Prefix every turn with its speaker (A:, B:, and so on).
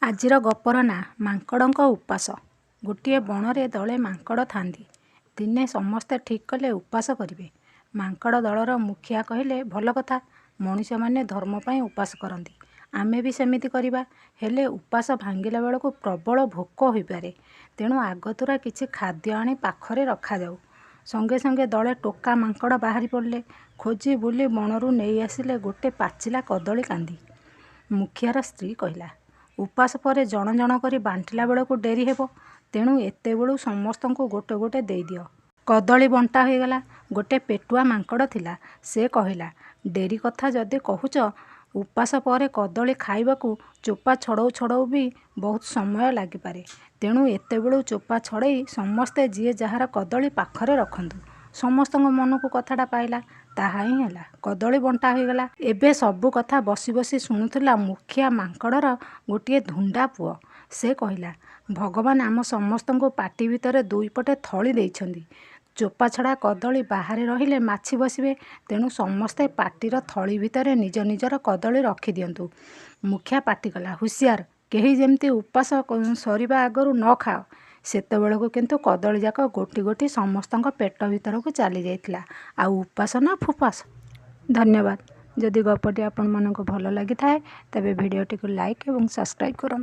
A: ଆଜିର ଗପର ନାଁ ମାଙ୍କଡ଼ଙ୍କ ଉପାସ। ଗୋଟିଏ ବଣରେ ଦଳେ ମାଙ୍କଡ଼ ଥାଆନ୍ତି। ଦିନେ ସମସ୍ତେ ଠିକ୍ କଲେ ଉପାସ କରିବେ। ମାଙ୍କଡ଼ ଦଳର ମୁଖିଆ କହିଲେ, ଭଲ କଥା, ମଣିଷମାନେ ଧର୍ମ ପାଇଁ ଉପାସ କରନ୍ତି, ଆମେ ବି ସେମିତି କରିବା। ହେଲେ ଉପାସ ଭାଙ୍ଗିଲା ବେଳକୁ ପ୍ରବଳ ଭୋକ ହୋଇପାରେ। ତେଣୁ ଆଗତୁରା କିଛି ଖାଦ୍ୟ ଆଣି ପାଖରେ ରଖାଯାଉ। ସଙ୍ଗେ ସଙ୍ଗେ ଦଳେ ଟୋକା ମାଙ୍କଡ଼ ବାହାରି ପଡ଼ିଲେ। ଖୋଜି ବୁଲି ବଣରୁ ନେଇ ଆସିଲେ ଗୋଟେ ପାଚିଲା କଦଳୀ କାନ୍ଦି। ମୁଖିଆର ସ୍ତ୍ରୀ କହିଲା, ଉପାସ ପରେ ଜଣ ଜଣ କରି ବାଣ୍ଟିଲା ବେଳକୁ ଡେରି ହେବ। ତେଣୁ ଏତେବେଳୁ ସମସ୍ତଙ୍କୁ ଗୋଟେ ଗୋଟେ ଦେଇଦିଅ। କଦଳୀ ବଣ୍ଟା ହୋଇଗଲା। ଗୋଟେ ପେଟୁଆ ମାଙ୍କଡ଼ ଥିଲା। ସେ କହିଲା, ଡେରି କଥା ଯଦି କହୁଛ, ଉପାସ ପରେ କଦଳୀ ଖାଇବାକୁ ଚୋପା ଛଡ଼ଉ ଛଡ଼ଉ ବି ବହୁତ ସମୟ ଲାଗିପାରେ। ତେଣୁ ଏତେବେଳୁ ଚୋପା ଛଡ଼େଇ ସମସ୍ତେ ଯିଏ ଯାହାର କଦଳୀ ପାଖରେ ରଖନ୍ତୁ। ସମସ୍ତଙ୍କ ମନକୁ କଥାଟା ପାଇଲା। ତାହାହିଁ ହେଲା। କଦଳୀ ବଣ୍ଟା ହୋଇଗଲା। ଏବେ ସବୁ କଥା ବସି ବସି ଶୁଣୁଥିଲା ମୁଖିଆ ମାଙ୍କଡ଼ର ଗୋଟିଏ ଧୁଣ୍ଡା ପୁଅ। ସେ କହିଲା, ଭଗବାନ ଆମ ସମସ୍ତଙ୍କୁ ପାଟି ଭିତରେ ଦୁଇପଟେ ଥଳି ଦେଇଛନ୍ତି। ଚୋପାଛଡ଼ା କଦଳୀ ବାହାରେ ରହିଲେ ମାଛି ବସିବେ। ତେଣୁ ସମସ୍ତେ ପାଟିର ଥଳି ଭିତରେ ନିଜ ନିଜର କଦଳୀ ରଖିଦିଅନ୍ତୁ। ମୁଖିଆ ପାଟିକଲା, ହୁସିଆର, କେହି ଯେମିତି ଉପାସ ସରିବା ଆଗରୁ ନ ଖାଅ। ସେତେବେଳକୁ କିନ୍ତୁ କଦଳୀଯାକ ଗୋଟି ଗୋଟି ସମସ୍ତଙ୍କ ପେଟ ଭିତରକୁ ଚାଲିଯାଇଥିଲା। ଆଉ ଉପାସ ନା ଫୁପାସ। ଧନ୍ୟବାଦ। ଯଦି ଗପଟି ଆପଣମାନଙ୍କୁ ଭଲ ଲାଗିଥାଏ, ତେବେ ଭିଡ଼ିଓଟିକୁ ଲାଇକ୍ ଏବଂ ସବସ୍କ୍ରାଇବ୍ କରନ୍ତୁ।